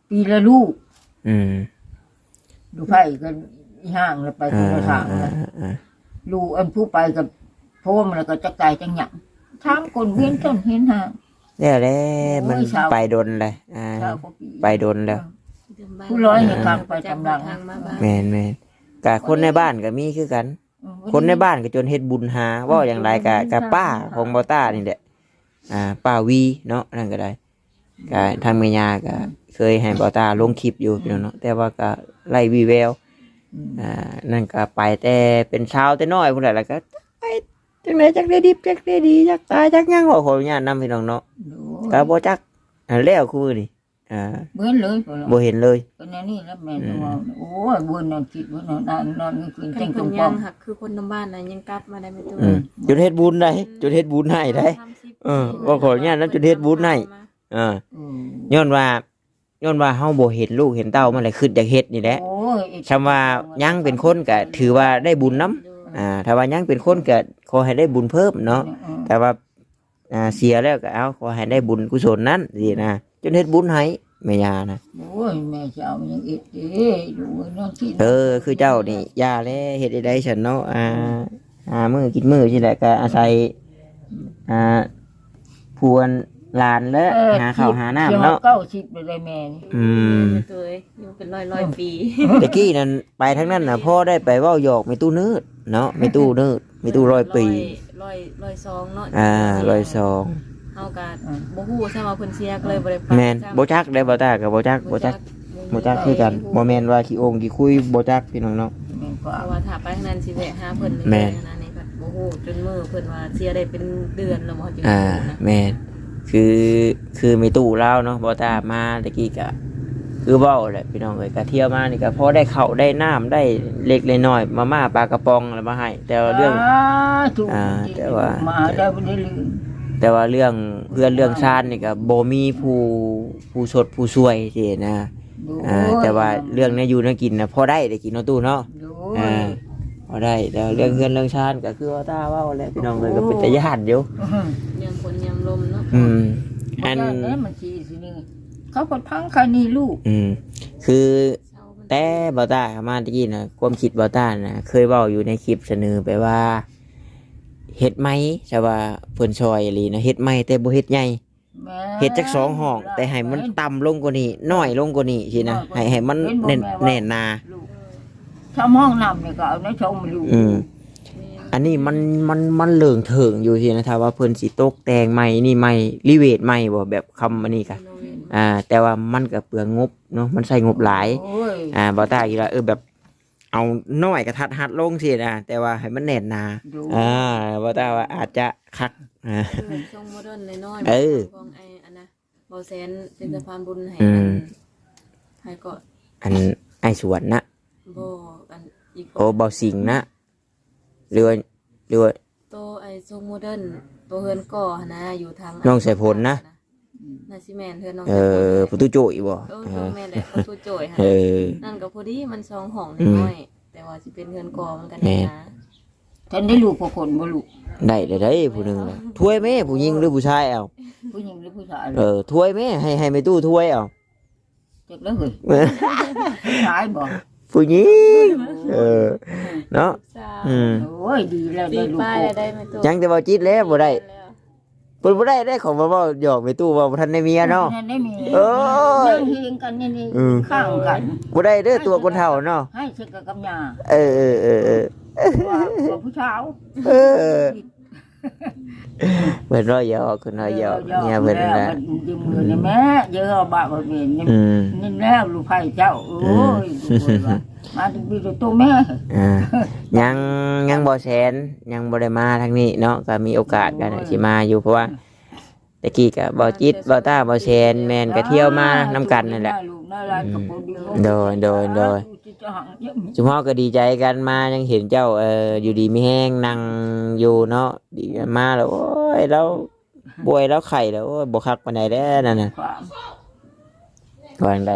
ປີລະລູກ ອືມ ລູກໃຜກໍອີ່ຫ່າງລະໄປຄົນລະທາງນະ ອ່າ ລູກອັນຜູ້ໄປກັບໂພມລະກໍຈັກຕາຍຈັກຫຍັງ ຖາມຄົນເຫັນຕົ້ນເຫັນຫາງ ແລ້ວແຫຼະ ໂອ້ຍ ມັນ ຊາວ ໄປດົນແຫຼະ ອ່າ ຊາວກວ່າປີ ໄປດົນແລ້ວ ເອີ ຜູ້ລອຍໃຫ້ກາງໄປຕາມຫຼັງ ແມ່ນໆ ກະຄົນໃນບ້ານກໍມີຄືກັນ ເອີ ຄົນໃນບ້ານກໍຈົນເຮັດບຸນຫາ ເວົ້າຢ່າງໃດກໍ ກໍປ້າຂອງບໍ່ຕ້ານີ້ແຫຼະ ອ່າ ປ້າວີເນາະ ນັ້ນກໍໄດ້ ກໍທາງແມ່ຍ່າກໍເຄີຍໃຫ້ບ່າວຕາລົງຄລິບຢູ່ພີ່ນ້ອງເນາະ ແຕ່ວ່າກໍໄຮ້ວີ່ແວວ. ອືມ ອ່າ ນັ້ນກໍໄປແຕ່ເປັນສາວແຕ່ນ້ອຍພຸ້ນແຫຼະ ແລ້ວກໍໄປຈັ່ງໃດຈັກໄດ້ດິບຈັກໄດ້ດີ ຈັກຕາຍຈັກຫຍັງ ຂໍອະນຸຍາດນຳພີ່ນ້ອງເນາະ. ໂດຍ ກໍບໍ່ຈັກ ອ່າ ແລ້ວຄືມື້ນີ້ ອ່າ ບໍ່ເຫັນເລີຍ ບໍ່ເຫັນເລີຍ. ກໍແນວນີ້ແຫຼະແມ່ນ. ອືມ ວ່າ ໂອ້ຍ ບໍ່ນອນຄິດ ບໍ່ນອນ ນອນ ນອນກາງຄືນ ແຈ້ງຕົງປ່ອງ. ຄັນເພິ່ນຍັງຫາກຄືຄົນນຳບ້ານນະ ຍັງກັບມາໄດ້ແມ່ຕູ້. ອືມ ຈົນເຮັດບຸນໄດ້ ອືມ ຈົນເຮັດບຸນໃຫ້ໄດ້. ສາມສິບ ເອີ ບໍ່ຂໍອະນຸຍາດນຳ ຈົນເຮັດບຸນໃຫ້. ເອີ ອືມ ຍ້ອນວ່າ ຍ້ອນວ່າເຮົາບໍ່ເຫັນລູກເຫັນເຕົ້າ ມັນລະຄິດຢາກເຮັດນີ້ແຫຼະ. ໂອ້ຍ ຊ່ຳວ່າຍັງເປັນຄົນກໍຖືວ່າໄດ້ບຸນນຳ. ໂດຍ ອ່າ ຖ້າວ່າຍັງເປັນຄົນກໍຂໍໃຫ້ໄດ້ບຸນເພີ່ມເນາະ. ອືມ ແຕ່ວ່າ ອ່າ ເສຍແລ້ວກໍເອົາ ຂໍໃຫ້ໄດ້ບຸນກຸສົນນັ້ນຊີ້ນະ ຈົນເຮັດບຸນໃຫ້ແມ່ຍ່ານະ. ໂອ້ຍ ແມ່ຊິເອົາຫຍັງເຮັດເດ້ ລູກເອີຍ ນອນທີ່. ເອີ ຄືເຈົ້ານີ້ຢ່າແລ ເຮັດໄດ້ໃດຊັ້ນເນາະ. ອ່າ ອືມ ຫາມື້ກິນມື້ຊີ້ແຫຼະ ກໍອາໄສ ອ່າ ຜູ້ອັນຫຼານແຫຼະ ເອີ ຫາເຂົ້າຫານ້ຳເນາະ. ເກົ້າສິບແລ້ວໄດແມ່ນີ້. ອືມ ແມ່ນເລີຍ ຢູ່ເປັນຮ້ອຍໆປີ. ແຕ່ກີ້ນັ້ນໄປທາງນັ້ນນະ ພໍໄດ້ໄປເວົ້າຫຍອກແມ່ຕູ້ເນີດເນາະ ແມ່ຕູ້ເນີດ ແມ່ຕູ້ຮ້ອຍປີ ຮ້ອຍ ຮ້ອຍສອງເນາະ. ອ່າ ຮ້ອຍສອງ ເຮົາກໍ ອືມ ບໍ່ຮູ້ຊ້ຳວ່າເພິ່ນເສຍ ກໍເລີຍບໍ່ໄດ້ໄປ. ແມ່ນ ຊ້ຳ ບໍ່ຈັກເດ້ ບ່າວຕາກໍບໍ່ຈັກ ບໍ່ຈັກ ບໍ່ຈັກ ບໍ່ຈັກຄືກັນ. ບໍ່ແມ່ນວ່າຂີ້ອົງຂີ້ຄຸຍ ບໍ່ຈັກພີ່ນ້ອງເນາະ. ແມ່ນ ເພາະວ່າຖ້າໄປທາງນັ້ນຊິແວະຫາເພິ່ນ. ແມ່ນ ອັນນີ້ກໍບໍ່ຮູ້ ຈົນມື້ເພິ່ນວ່າເສຍໄດ້ເປັນເດືອນແລ້ວບໍ່ ຈຶ່ງ ອ່າ ຮູ້ນະ. ແມ່ນ ຄື ຄືແມ່ຕູ້ລາວເນາະ ບໍ່ຕາມາແຕ່ກີ້ກະ ຄືເວົ້າແຫຼະພີ່ນ້ອງເອີຍ ກະທ່ຽວມານີ້ກະພໍໄດ້ເຂົ້າໄດ້ນ້ຳ ໄດ້ເລັກໄດ້ນ້ອຍ ມາມ່າປາກະປ໋ອງແລ້ວມາໃຫ້. ແຕ່ວ່າເລື່ອງ ສາທຸ ອ່າ ແຕ່ວ່າ ມາໄດ້ບໍ່ໄດ້ລືມ ແຕ່ວ່າເລື່ອງເຮືອນເລື່ອງຊານນີ້ກະບໍ່ມີຜູ້ ຜູ້ຊົດຜູ້ຊ່ວຍຊີ້ນະ. ໂດຍ ອ່າ ແຕ່ວ່າເລື່ອງແນວຢູ່ແນວກິນນະ ພໍໄດ້ ໄດ້ກິນເນາະຕູ້ເນາະ. ໂດຍ ອ່າ ພໍໄດ້ ແຕ່ເລື່ອງເຮືອນເລື່ອງຊານກໍຄືວ່າຕາເວົ້າແຫຼະພີ່ນ້ອງເອີຍ ໂອ້ ກໍເປັນຕາຢ້ານຢູ່ ຍາມຝົນຍາມລົມເນາະ. ອືມ ອັນ ບໍ່ຢ້ານແຫຼະ ມັນຊິຊິນີ້ ເຂົາກໍພັງຄານີ້ລູກ. ອືມ ຄືແຕ່ບ່າວຕາເຂົ້າມາຕະກີ້ນະ ຄວາມຄິດບ່າວຕານະ ເຄີຍເວົ້າຢູ່ໃນຄລິບສະເໜີໄປວ່າ ເຮັດໃໝ ຊະວ່າເພິ່ນຊ່ອຍອີ່ຫຼີນະ ເຮັດໃໝແຕ່ບໍ່ເຮັດໃຫຍ່. ແມ່ນ ເຮັດຈັກສອງຫ້ອງ ແຕ່ໃຫ້ມັນຕ່ຳລົງກວ່ານີ້ ນ້ອຍລົງກວ່ານີ້ຊີ້ນະ ໃຫ້ ໃຫ້ມັນແໜ້ນ ແໜ້ນໜາ. ສາມຫ້ອງນ້ຳນີ້ກໍເອົາໃນຊ່ອງມາຢູ່. ອືມ ອັນນີ້ມັນ ມັນ ມັນເລິງເຖິງຢູ່ຊີ້ນະ ຖ້າວ່າເພິ່ນຊິຕົກແຕ່ງໃໝ່ນີ້ໃໝ່ ຣີເວດໃໝ່ບໍ່ ແບບຄຳອັນນີ້ກະ ອ່າ ແຕ່ວ່າມັນກະເປືອງງົບເນາະ ມັນໃຊ້ງົບຫຼາຍ. ໂອ້ຍ ອ່າ ບ່າວຕາຄິດວ່າ ເອີ ແບບ ເອົານ້ອຍກະທັດຮັດລົງຊີ້ນະ ແຕ່ວ່າໃຫ້ມັນແໜ້ນໜາ. ໂດຍ ອ່າ ບໍ່ຕາວ່າອາດຈະຄັກ ເອີ ຊົງໂມເດີນນ້ອຍໆ ເອີ ຂອງໄອ້ອັນນະ ບໍ່ແສນເປັນສະພານບຸນໃຫ້ ອືມ ອັນ ໃຜກໍ ອັນ ອ້າຍສວນນະ ບໍ່ ອັນອີກ ໂອ້ ເບົາສິງນະ ຫຼືວ່າ ຫຼືວ່າ ໂຕໄອ້ຊົງໂມເດີນ ໂຕເຮືອນກໍຫັ້ນນະ ຢູ່ທາງ ນ້ອງສາຍຝົນນະ. ອືມ ໜ້າຊິແມ່ນເຮືອນນ້ອງ ເອີ ສາຍຝົນນີ້ແຫຼະ ປະຕູໂຈ້ອີກບໍ່? ເອີ ເອີ ແມ່ນແຫຼະ ປະຕູໂຈ້ຫັ້ນ. ເອີ ນັ້ນກໍພໍດີ ມັນສອງຫ້ອງ ອືມ ນ້ອຍໆ ແຕ່ວ່າຊິເປັນເຮືອນກໍມັນກໍ ແມ່ນ ໜ້າ. ທ່ານໄດ້ລູກຈັກຄົນບໍ່ລູກ? ໄດ້ ໄດ້ ໄດ້ຜູ້ໜຶ່ງລະ. ເອີ ຖ້ວຍແມ່ ຜູ້ຍິງຫຼືຜູ້ຊາຍເອົາ? ຜູ້ຍິງຫຼືຜູ້ຊາຍ? ເອີ ຖ້ວຍແມ່ ໃຫ້ ໃຫ້ແມ່ຕູ້ຖ້ວຍເອົາ. ຈັກເລີຍ ຜູ້ຊາຍບໍ່? ຜູ້ຍິງ. ເອີ ເນາະ ສາວ ອືມ ໂອ້ຍ ດີແລ້ວ ໄດ້ລູກ ປີປາຍແລ້ວ ໄດ້ແມ່ຕູ້ ຍັງແຕ່ເວົ້າຈິດແລ້ວບໍ່ໄດ້ ແມ່ນແລ້ວ. ເພິ່ນບໍ່ໄດ້ເດ້ ເຂົາມາເວົ້າຫຍອກແມ່ຕູ້ວ່າບໍ່ທັນໄດ້ເມຍເນາະ ບໍ່ທັນໄດ້ເມຍ. ໂອ້ຍ ນັ່ງຮຽງກັນນີ້ ອືມ ຂ້າງກັນ ບໍ່ໄດ້ເດີ ຕົວຄົນເຖົ້າເນາະ ໃຫ້ເສຍກັບຍາ. ເອີ ເອີ ເອີ ເອີ ວ່າຜູ້ສາວ ເອີ ເພິ່ນເວົ້າຫຍອກ ເພິ່ນເວົ້າຫຍອກ ເອີ ເມຍເພິ່ນນະ ຢືມເງິນແມ່ ເຢີບາດເພິ່ນນີ້ ອືມ ນີ້ແລ້ວລູກໃຜເຈົ້າ ໂອ້ຍ ອືມ ໂອ້ຍວ່າ ມາແຕ່ໂຕແມ່. ອ່າ ຍັງ ຍັງບໍ່ແສນ ຍັງບໍ່ໄດ້ມາທາງນີ້ເນາະ ກໍມີໂອກາດກໍ ໂອ້ຍ ຊິມາຢູ່ ເພາະວ່າ ແຕ່ກີ້ກໍເບົາຈິດ ເບົາຕາ ເບົາແສນ ແມ່ນກໍທ່ຽວມານຳກັນນັ້ນແຫຼະ. ອືມ ໂດຍ ໂດຍ ໂດຍ ຊຸມເຮົາກໍດີໃຈກັນມາ ຍັງເຫັນເຈົ້າ ເອີ ຢູ່ດີມີແຮງ ນັ່ງຢູ່ເນາະ ດີກັນມາແລ້ວ ໂອ້ຍ ລາວປ່ວຍ ລາວໄຂ້ແລ້ວ ໂອ້ຍ ບໍ່ຄັກປານໃດແລ້ວນັ້ນນະ. ວ່າຈັ່ງໃດ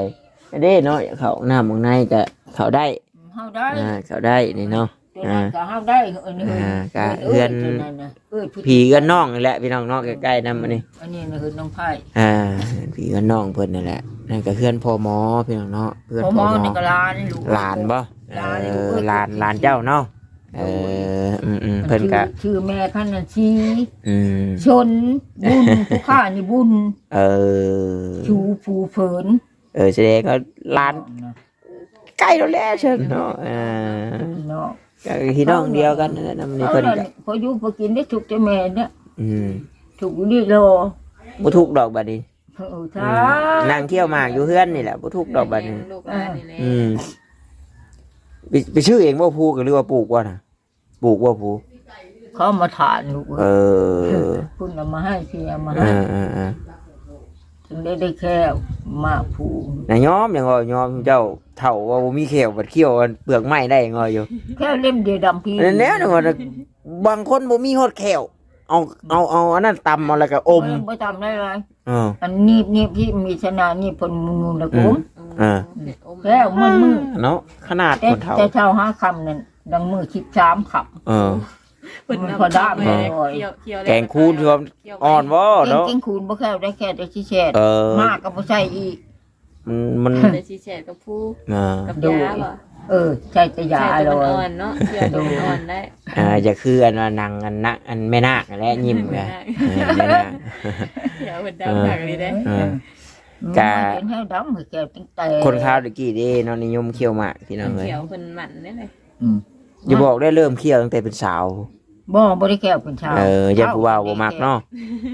ເດ້ເນາະ ເຂົ້ານ້ຳຂ້າງໃນກໍເຂົ້າໄດ້ ເຮົາໄດ້ ອ່າ ເຂົ້າໄດ້ນີ້ເນາະ. ຕົວນັ້ນ ອ່າ ກໍເຮົາໄດ້ ອັນນີ້ ອ່າ ກໍເຮືອນ ເອີ ຕົວນັ້ນນະ ເອີ ພີ່ເຮືອນນ້ອງນີ້ແຫຼະ ພີ່ນ້ອງເນາະ ໃກ້ໆນຳອັນນີ້ ອັນນີ້ນະ ເຮືອນນ້ອງໄຜ່ ອ່າ ພີ່ເຮືອນນ້ອງເພິ່ນນັ້ນແຫຼະ. ນັ້ນກໍເຮືອນພໍ່ໝໍພີ່ນ້ອງເນາະ ເຮືອນພໍ່ໝໍ ພໍ່ໝໍນີ້ກໍຫຼານລູກ ຫຼານບໍ່? ຫຼານ ເອີ ລູກເອີຍ ຫຼານ ຫຼານເຈົ້າເນາະ. ໂດຍ ເອີ ອືມໆ ເພິ່ນກໍ ຊື່ ຊື່ແມ່ຄັນນະຊີ ອືມ ຊົນບຸນ ຜູ້ຂ້ານີ້ບຸນ ເອີ ຊູຜູ້ເຟີນ ເອີ ສະແດງວ່າຫຼານ ໃກ້ແລ້ວແຫຼະຊັ້ນເນາະ. ເອີ ເນາະ ກໍພີ່ນ້ອງດຽວກັນນັ້ນແຫຼະ ນຳນີ້ເພິ່ນກໍ ພໍຢູ່ພໍກິນໄດ້ ທຸກແຕ່ແມ່ນະ. ອືມ ທຸກຢູ່ນີ້ລະ ບໍ່ທຸກດອກບັດນີ້ ເອີ ອືມ ສາທຸ ນັ່ງຄ້ຽວໝາກຢູ່ເຮືອນນີ້ແຫຼະ ບໍ່ທຸກດອກບັດນີ້ ລ້ຽງລູກຫຼານນີ້ແຫຼະ ອືມ ໄປ ໄປຊື້ເອງບໍ່ພູ ຫຼືວ່າປູກບໍ່ນະ? ປູກບໍ່ພູ? ເຂົາມາຖານລູກເອີຍ ເອີ ເພິ່ນເອົາມາໃຫ້ ຊິເອົາມາໃຫ້ ເອີໆໆ ຈຶ່ງໄດ້ ໄດ້ແຂ້ວມາພູ ນາຍອມ ຍັງເວົ້າຍອມເຈົ້າເຖົ້າວ່າບໍ່ມີແຂ້ວ ບັດຄ້ຽວອັນເປືອກໄມ້ໄດ້ ຍັງເວົ້າຢູ່ ແຂ້ວເຫຼັ້ມດຽວດຳປີ ນັ້ນແຫຼະ ວ່າ ບາງຄົນບໍ່ມີຮອດແຂ້ວ ເອົາ ເອົາ ເອົາອັນນັ້ນຕຳເອົາ ແລ້ວກໍອົມ ບໍ່ ບໍ່ຕຳໄດ້ຫຼາຍ ເອີ ອັນໜີບ ໜີບທີ່ມີຊະນະ ໜີບເພິ່ນໝູນໆ ແລ້ວກໍອົມ ອືມ ເອີ ແລ້ວມັນມື້ ເນາະ ຂະໜາດ ແຕ່ ຄົນເຖົ້າ ແຕ່ເຊົ້າຫາຄ່ຳນັ້ນ ດັງມື້ສິບສາມຄ່ຳ ເອີ ເພິ່ນນຳ ມັນພໍດາມ ເອີ ແກງຄູນ ຖືວ່າອ່ອນບໍ່ເນາະ ແກງຄູນບໍ່ແຂ້ວໄດ້ ແຂ້ວແຕ່ຊິແຊດ ເອີ ໝາກກໍບໍ່ໃສ່ອີກ ມັນ ມັນ ແຕ່ຊິແຊດກັບພູ ອ່າ ກັບຢາບໍ່ ເອີ ໃສ່ແຕ່ຢາ ແຊດແຕ່ມັນອ່ອນເນາະ ເຊື່ອໂຕມັນອ່ອນໄດ້ ອ່າ ຈະຄືອັນວ່າໜັງອັນນະ ອັນແມ່ນາກຫັ້ນແຫຼະ ຍິ້ມ ແມ່ນາກ ເອີ ແມ່ນາກ ເຈົ້າເພິ່ນດຳຄັກນີ້ເດ້ ເອີ ກະ ເຫັນແຮວດຳ ແກ້ວຕັ້ງແຕ່ ຄົນຄາວຕະກີ້ເດ້ເນາະ ນິຍົມຄ້ຽວໝາກ ພີ່ນ້ອງເອີຍ ຂ້ຽວເພິ່ນໝັ້ນເດ້ເລີຍ ອືມ ຢ່າບອກໄດ້ ເລີ່ມຄ້ຽວຕັ້ງແຕ່ເປັນສາວ ບໍ່ ບໍ່ໄດ້ແກ້ວເປັນຊາວ ເອີ ຢ້ານຜູ້ບ່າວບໍ່ມັກເນາະ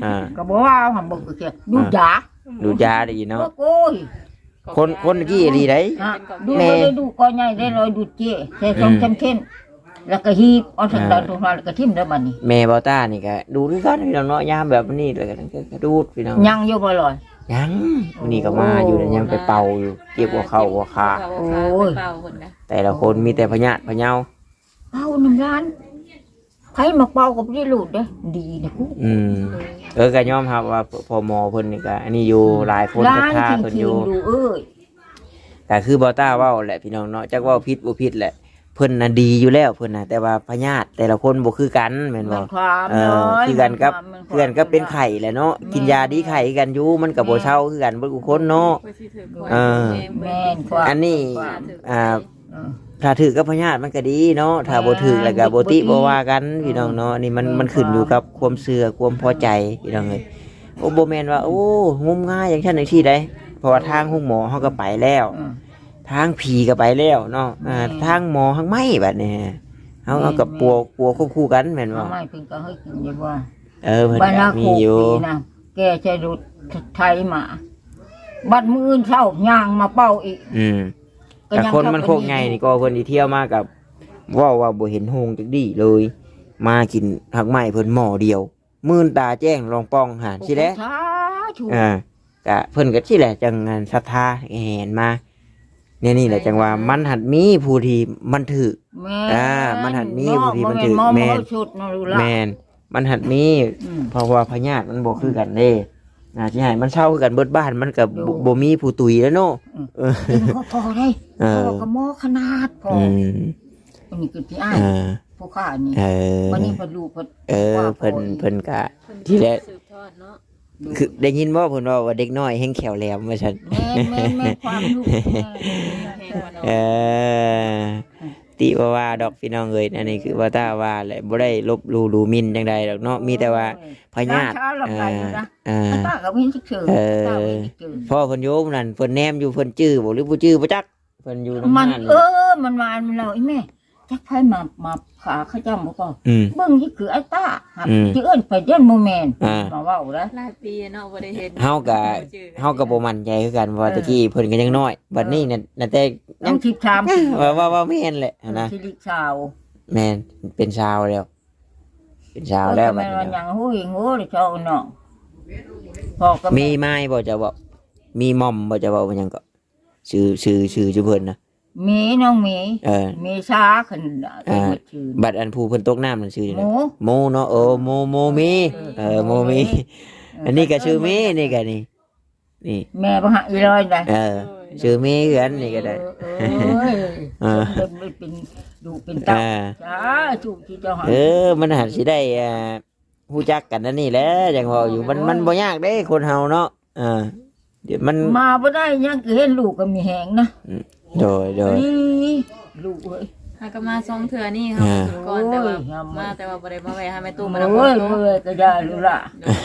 ອ່າ ກໍບໍ່ວ່າຫຳບໍ່ຄືແກ້ວ ດູດຢາ ດູດຢາໄດ້ອີກເນາະ ໂອ້ຍ ຄົນ ຄົນຕະກີ້ອີ່ຫຼີໃດ໋ ອ່າ ດູດ ແມ່ ບໍ່ໄດ້ດູດກ້ອນໃຫຍ່ໄດ້ ລອຍດູດເຈ້ ແຕ່ສອງສາມເສັ້ນ ແລ້ວກໍຮີບເອົາທາງໃດ ອ່າ ຕົງນັ້ນ ແລ້ວກໍຖິ້ມແລ້ວບັດນີ້ ແມ່ບ່າວຕ້ານີ້ກໍດູດຄືກັນ ພີ່ນ້ອງເນາະ ຍາມແບບນີ້ແລ້ວກໍ ກໍ ກໍດູດ ພີ່ນ້ອງ ຍັງຢູ່ບໍ່ລອຍ? ຍັງ ມື້ນີ້ກໍມາຢູ່ ຍັງໄປເປົ່າຢູ່ ເກັບຫົວເຂົ້າຫົວຂາ ເກັບຫົວເຂົ້າຫົວຂາ ໂອ້ຍ ໄປເປົ່າເພິ່ນກະ ແຕ່ລະຄົນມີແຕ່ພະຍາດພະເຍົາ ເປົ່ານຳຫຼານ ໃຜມາເປົ່າກໍບໍ່ໄດ້ໂລດເດ້ ດີນະກູ ອືມ ເອີ ກໍຍອມຮັບວ່າ ພໍ່ໝໍເພິ່ນນີ້ກໍອັນນີ້ຢູ່ ອືມ ຫຼາຍຄົນສັດທາເພິ່ນຢູ່ ເອີຍ ກໍຄືບ່າວຕ້າເວົ້າແຫຼະ ພີ່ນ້ອງເນາະ ຈັກເວົ້າຜິດບໍ່ຜິດແຫຼະ ເພິ່ນນະດີຢູ່ແລ້ວ ເພິ່ນນະ ແຕ່ວ່າພະຍາດແຕ່ລະຄົນບໍ່ຄືກັນ ແມ່ນບໍ່? ເອີ ຄືກັນກັບ ຄືກັນກັບເປັນໄຂ້ແຫຼະເນາະ ກິນຢາດີໄຂ້ຄືກັນຢູ່ ມັນກໍບໍ່ເຊົາຄືກັນເບິດທຸກຄົນເນາະ ເອີ ແມ່ນ ອັນນີ້ ອ່າ ເອີ ຖ້າຖືກກັບພະຍາດມັນກໍດີເນາະ ຖ້າບໍ່ຖືກແລ້ວກໍບໍ່ຕິບໍ່ວ່າກັນ ພີ່ນ້ອງເນາະ ອັນນີ້ມັນ ມັນຂຶ້ນຢູ່ກັບຄວາມເຊື່ອຄວາມພໍໃຈ ພີ່ນ້ອງເອີຍ ໂອ້ ບໍ່ແມ່ນວ່າ ໂອ້ ງມງາຍຈັ່ງຊັ້ນຈັ່ງຊີ້ໃດ ເພາະວ່າທາງໂຮງໝໍເຮົາກໍໄປແລ້ວ ເອີ ທາງຜີກໍໄປແລ້ວເນາະ ເອີ ແມ່ນ ທາງໝໍທາງໄມ້ບັດນີ້ ເຮົາ ແມ່ນ ເຮົາກໍ ແມ່ນ ປົວ ປົວຄວບຄູ່ກັນແມ່ນບໍ່? ໄມ້ເພິ່ນກໍເຄີຍກິນຢູ່ບໍ່? ເອີ ເພິ່ນກໍມີຢູ່ ແກ່ໃສ່ລົດໄຖມາ ບັດມື້ອື່ນເຊົ້າຍ່າງມາເປົ່າອີກ ອືມ ແຕ່ຄົນມັນໂຄກໃຫຍ່ນີ້ກໍເພິ່ນຊິທ່ຽວມາກໍເວົ້າວ່າບໍ່ເຫັນໂຮງຈັກດີ້ເລີຍ ມາກິນຮາກໄມ້ເພິ່ນໝໍ້ດຽວ ມື່ນຕາແຈ້ງລອງປ່ອງຫັ້ນ ໂອ້ ຊີ້ແຫຼະ ສາທຸ ອ່າ ກະເພິ່ນກໍຊີ້ແຫຼະ ຈັ່ງອັນສັດທາແຫ່ນມາ ແນວນີ້ແຫຼະ ຈັ່ງວ່າມັນຫັດມີຜູ້ທີ່ມັນຖືກ ແມ່ນ ອ່າ ມັນຫັດມີຜູ້ທີ່ມັນຖືກ ເນາະ ແມ່ນ ບໍ່ແມ່ນໝໍເຮົາຊຸດເນາະ ລູກຫຼານ ແມ່ນ ມັນຫັດມີ ອືມ ເພາະວ່າພະຍາດມັນບໍ່ຄືກັນເດ້ ອ່າ ຊິໃຫ້ມັນເຊົາຄືກັນເບິດບ້ານ ມັນກໍ ໂດຍ ບໍ່ ບໍ່ມີຜູ້ຕຸຍແລ້ວເນາະ ອືມ ເອີ ເປັນພໍ່ ພໍ່ເດ້ ເອີ ພໍ່ກໍໝໍຂະໜາດ ພໍ່ ອືມ ອັນນີ້ຄືທີ່ອ້າຍ ເອີ ຜູ້ຂ້ານີ້ ເອີ ບັດນີ້ເພິ່ນລູກເພິ່ນ ເອີ ເພິ່ນ ເພິ່ນກະ ເພິ່ນ ທີ່ແລກ ສືບທອດເນາະ ຄືໄດ້ຍິນບໍ່ເພິ່ນເວົ້າວ່າເດັກນ້ອຍແຮ່ງແຂ້ວແຫຼມວ່າຊັ້ນ ແມ່ນໆໆ ຄວາມຮູ້ ເອີ ຕິບໍ່ວ່າດອກພີ່ນ້ອງເອີຍ ອັນນີ້ຄືວ່າຕາວ່າແຫຼະ ບໍ່ໄດ້ລົບຫຼູ່ດູໝິ່ນຈັ່ງໃດດອກເນາະ ມີແຕ່ວ່າ ໂອ້ຍ ພະຍາດ ຫຼານສາວລຳໄຍຢູ່ນະ ເອີ ຕາກໍມີຊື່ໆ ເອີ ຕາມີຊື່ໆ ພໍ່ເພິ່ນຢູ່ນັ້ນ ເພິ່ນແນມຢູ່ ເພິ່ນຈື່ບໍ່ ຫຼືບໍ່ຈື່ບໍ່ຈັກ ເພິ່ນຢູ່ນຳ ມັນ ເອີ ມັນວ່າ ມັນເລົ່າ ອີແມ່ ຈັກໃຜມາ ມາຂ້າເຂົາເຈົ້າບໍ່ກໍ ອືມ ເບິ່ງນີ້ຄືໄອ້ຕ້າ ອືມ ຊິເອີ້ນໄປຢ້ານບໍ່ແມ່ນ ອ່າ ມາເວົ້າໄດ໋ ຫຼາຍປີເນາະ ບໍ່ໄດ້ເຫັນ ເຮົາກໍ ບໍ່ຈື່ ເຮົາກໍບໍ່ໝັ້ນໃຈຄືກັນ ເພາະວ່າ ເອີ ແຕ່ກີ້ເພິ່ນກໍຍັງນ້ອຍ ບັດນີ້ນະ ເອີ ນະແຕ່ຍັງສິບສາມ ເອີ ວ່າ ວ່າ ວ່າແມ່ນແຫຼະຫັ້ນນະ ເອີ ສິລິຊາວ ແມ່ນ ເປັນຊາວແລ້ວ ເປັນຊາວແລ້ວ ເອີ ບັດນີ້ ແມ່ນວ່າຫຍັງ ໂຫ ເຮງໂຫ ເຈົ້າເນາະ ພໍ່ກັບແມ່ ມີໄມ້ບໍ່ ເຈົ້າເວົ້າ ມີໝ່ອມບໍ່ ເຈົ້າເວົ້າຫຍັງກໍ ຊື່ ຊື່ ຊື່ ຊື່ເພິ່ນນະ ເມ ນ້ອງເມ ເອີ ເມຊາ ຄັນ ອ່າ ຊື່ ບັດອັນຜູ້ເພິ່ນຕົກນ້ຳນັ້ນຊື່ຫຍັງ? ໂມ ໂມເນາະ ເອີ ໂມ ໂມເມ ເອີ ເອີ ໂມເມ ເອີ ອັນນີ້ກໍຊື່ເມ ເອີ ນີ້ກໍນີ້ ນີ້ ແມ່ບັກຫະອີຫຼອຍໄດ໋ ເອີ ໂດຍ ຊື່ເມຄືກັນນີ້ກໍໄດ້ ເອີ ເອີ ເອີ ເປັນລູກເປັນເຕົ້າ ເອີ ສາທຸທີ່ເຈົ້າໃຫ້ ເອີ ມັນຫາກຊິໄດ້ ອ່າ ຮູ້ຈັກກັນອັນນີ້ແຫຼະ ຈັ່ງເວົ້າຢູ່ ມັນ ໂອ້ຍ ມັນບໍ່ຍາກເດ້ ຄົນເຮົາເນາະ ເອີ ດຽວມັນ ມາບໍ່ໄດ້ ຍັງຄືເຫັນລູກກໍມີແຮງນະ ອືມ ໂດຍ ໂດຍ ອີ ລູກເອີຍ ຫາກໍມາສອງເທື່ອນີ້ ເຮົາ ອ່າ ກໍສຸດກ່ອນ ໂອ້ຍ ແຕ່ວ່າ ຍາມ ມາ ແຕ່ວ່າບໍ່ໄດ້ມາແວະຫາແມ່ຕູ້ ມານຳ ໂອ້ຍ ເພິ່ນ ເມື່ອຍກໍຢ່າລູກຫຼ້າ ໂດຍ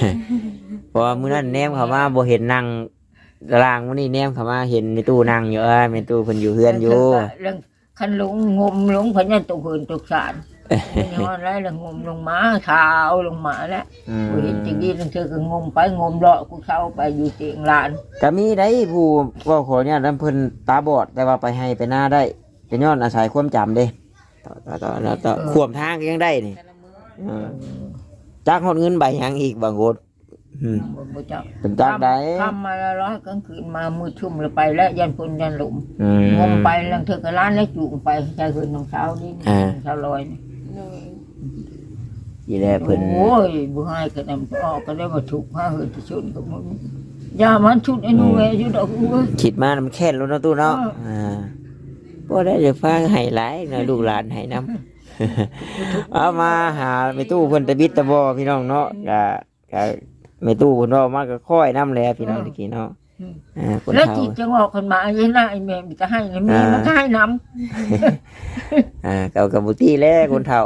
ເພາະວ່າມື້ນັ້ນແນມເຂົ້າມາບໍ່ເຫັນນັ່ງຕາລ່າງ ມື້ນີ້ແນມເຂົ້າມາເຫັນແມ່ຕູ້ນັ່ງຢູ່ ເອີ ແມ່ຕູ້ເພິ່ນຢູ່ເຮືອນຢູ່ ເລື່ອງ ຄັນລົງງົມລົງ ເພິ່ນຍັງຕົກເຮືອນຕົກຊານ ແມ່ນອນແລ້ວ ແລ້ວງົມລົງມາ ຂາວລົງມາແລ້ວ. ອືມ ບໍ່ເຫັນຈັ່ງດີ ລາງເທື່ອກໍງົມໄປງົມເລາະ ກູເຊົາໄປຢູ່ຕຽງຫຼານ. ກໍມີໄດ໋ຜູ້ເວົ້າ ຂໍອະນຸຍາດນຳເພິ່ນຕາບອດ ແຕ່ວ່າໄປໄຮ່ໄປນາໄດ້ ກໍຍ້ອນອາໄສຄວາມຈຳເດ້. ຕໍ່ ຕໍ່ ຕໍ່ ຕໍ່ ເອີ ຂວມທາງກໍຍັງໄດ້ນີ້. ເອີ ຈັກຮອດເງິນໃບຫຍັງອີກບາງຄົນ. ອືມ ບໍ່ ບໍ່ຈັກ ເປັນຈັກໃດ ຄ່ຳ ຄ່ຳມາແລ້ວ ລອຍກາງຄືນມາມືດຊຸ່ມແລ້ວໄປແລ້ວ ຢ້ານຝົນຢ້ານລົມ. ອືມ ງົມໄປ ລາງເທື່ອກໍຫຼານແລ້ວຈູງໄປໃສ່ເຮືອນນ້ອງສາວນີ້ ອ່າ ນ້ອງສາວລອຍນີ້. ໂດຍ ນີ້ແຫຼະເພິ່ນ ໂອ້ຍ ບໍ່ຮ້າຍກະນຳອອກ ກໍໄດ້ວ່າທຸກຫາເຮືອນທີ່ສຸດກໍບໍ່ມີ. ຢ່າມັນຊຸດໄອ້ໜູ ອືມ ແວ່ຢູ່ດອກ ໂອ້ຍ ຄິດມານຳແຄ້ນໂລດເນາະຕູ້ເນາະ. ເອີ ອ່າ ບໍ່ໄດ້ຈະພາໃຫ້ຫຼາຍເນາະ ລູກຫຼານໃຫ້ນຳ. ເອົາ ມາຫາແມ່ຕູ້ເພິ່ນຕະບິດຕະບໍພີ່ນ້ອງເນາະ. ກະ ກະແມ່ຕູ້ເພິ່ນເວົ້າມາກໍຄ້ອຍນຳແຫຼະພີ່ນ້ອງ ອືມ ຕະກີ້ເນາະ. ອືມ ອ່າ ຄົນເຖົ້າ ແລ້ວຈິຕຈັ່ງອອກຂຶ້ນມາ ເອີຍ ນາຍແມ່ມັນກໍໃຫ້ນຳ ແມ່ມັນກໍໃຫ້ນຳ. ອ່າ ເຂົາກໍບໍ່ຕິແຫຼະຄົນເຖົ້າ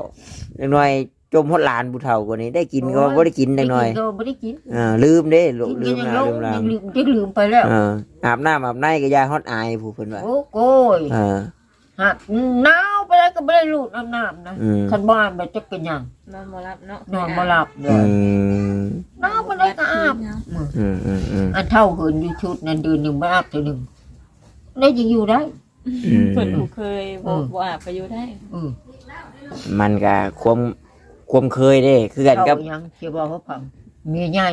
ຈັກໜ່ອຍຈົມຮອດຫຼານຜູ້ເຖົ້າກວ່ານີ້ ໄດ້ກິນກໍ ໂອ້ຍ ບໍ່ໄດ້ກິນຈັກໜ່ອຍ ໄດ້ກິນກໍບໍ່ໄດ້ກິນ. ອ່າ ລືມເດ້ ລືມ ລືມແລ້ວ ລືມແລ້ວ ລືມ ຈັກລືມໄປແລ້ວ. ເອີ ອາບນ້ຳອາບໃນກໍຢ່າຮອດອາຍຜູ້ເພິ່ນວ່າ. ໂອ້ ໂກຍ ອ່າ ຫາກໜາວປານໃດກໍບໍ່ໄດ້ລູດອາບນ້ຳນະ. ອືມ ຄັນບໍ່ອາບແລ້ວຈັກເປັນຫຍັງ ນອນບໍ່ຫຼັບເນາະ ນອນບໍ່ຫຼັບເລີຍ. ອືມ ໜາວປານໃດກໍອາບ. ອືມ ອືມ ອືມ ອັນເຖົ້າເຫີນຢູ່ຊຸດນັ້ນ ເດືອນໜຶ່ງບໍ່ອາບເທື່ອໜຶ່ງ ໄດ້ຈຶ່ງຢູ່ໄດ້. ອືມ ເພິ່ນຜູ້ເຄີຍ ບໍ່ ເອີ ບໍ່ອາບກໍຢູ່ໄດ້. ອືມ ມັນກໍຄວາມ ຄວາມເຄີຍເດ້ ຄືກັນກັບ ເຈົ້າຫຍັງຊິເວົ້າໃຫ້ຟັງ ເມຍໃຫຍ່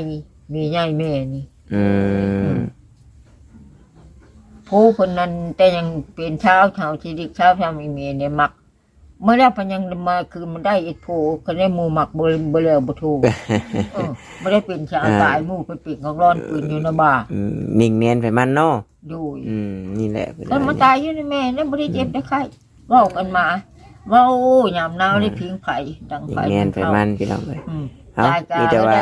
ເມຍໃຫຍ່ແມ່ນີ້. ອືມ ອືມ ຜູ້ເພິ່ນນັ້ນແຕ່ຍັງເປັນຊາວ ຊາວຊີວິກ ຊາວ ຊາວອີເມນີ້ມັກ ເມື່ອແລ້ວເພິ່ນຍັງມາຄືນມາໄດ້ອີກຜູ້ ຄັນໄດ້ໝູ່ມັກບໍ່ ບໍ່ແລ້ວບໍ່ໂທ. ເອີ ບໍ່ໄດ້ເປັນຊາວ ອ່າ ຕາຍ ໝູ່ເພິ່ນເປັນຂອງຮ້ອນປືນຢູ່ນຳບ່າ. ອືມ ໜິ່ງແມ່ນໄປມັນເນາະ. ໂດຍ ອືມ ນີ້ແຫຼະເພິ່ນ ເພິ່ນມາຕາຍຢູ່ໃນແມ່ນະ ບໍ່ໄດ້ເຈັບໄດ້ໄຂ້. ອືມ ເວົ້າກັນມາ ເວົ້າຍາມໜາວ ອືມ ໄດ້ຜິງໄຟ ດັງໄຟ ໜິ່ງແມ່ນໄປມັນ ເຂົາ ພີ່ນ້ອງເອີຍ. ອືມ ເອົ້າ ຕາຍກາ ມີແຕ່ວ່າ ໄດ້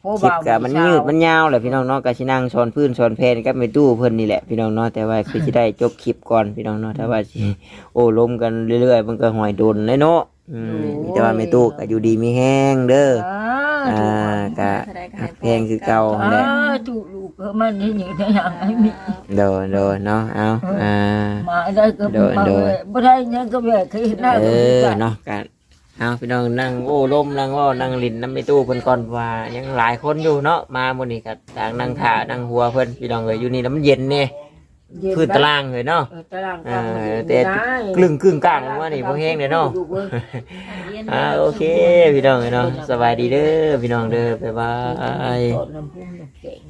ຄລິບກໍມັນຍືດມັນຍາວແຫຼະພີ່ນ້ອງເນາະ ກໍຊິນັ່ງສອນພື້ນສອນແຜ່ນກັບແມ່ຕູ້ເພິ່ນນີ້ແຫຼະພີ່ນ້ອງເນາະ ແຕ່ວ່າຄືຊິໄດ້ຈົບຄລິບກ່ອນພີ່ນ້ອງເນາະ ຖ້າວ່າຊິໂອ້ລົມກັນເລື້ອຍໆ ມັນກໍຫ້ອຍດົນເລີຍເນາະ. ອືມ ໂດຍ ມີແຕ່ວ່າແມ່ຕູ້ກໍຢູ່ດີມີແຮງເດີ. ສາທຸ ອ່າ ກໍຮັກແພງຄືເກົ່າຫັ້ນແຫຼະ. ສາທຸ ລູກເອີຍ ມັນໃຫ້ມີແຕ່ຢ່າງໃຫ້ມີ. ໂດຍ ໂດຍເນາະ ເອົາ ເອີ ອ່າ ມາໄດ້ກໍ ໂດຍ ມາ ໂດຍ ເອີຍ ບໍ່ໄດ້ຫຍັງກໍແບກຄືນະ. ເອີ ເນາະ ກໍ ເອົາ ພີ່ນ້ອງ ນັ່ງໂອ້ລົມ ນັ່ງເວົ້າ ນັ່ງຫຼິ້ນນຳແມ່ຕູ້ເພິ່ນກ່ອນ ເພາະວ່າຍັງຫຼາຍຄົນຢູ່ເນາະ ມາມື້ນີ້ກໍຕ່າງນັ່ງຖ້ານັ່ງຫົວເພິ່ນ ພີ່ນ້ອງເອີຍ. ຢູ່ນີ້ລະມັນເຢັນແດ່ ເຢັນ ພື້ນຕະຫຼ້າງເລີຍເນາະ. ເອີ ຕະຫຼ້າງ ເອີ ກໍເຢັນ ແຕ່ ໄດ້ ກຶ້ງໆ ກ້າງໆ ລົງມານີ້ບໍ່ແຮງເດ້ເນາະ. ອ່າ ໂອເຄ ພີ່ນ້ອງເອີຍເນາະ ສະບາຍດີເດີ ພີ່ນ້ອງເດີ ບາຍບາຍ. ນ້ຳພຸ້ມນ້ຳແຂງ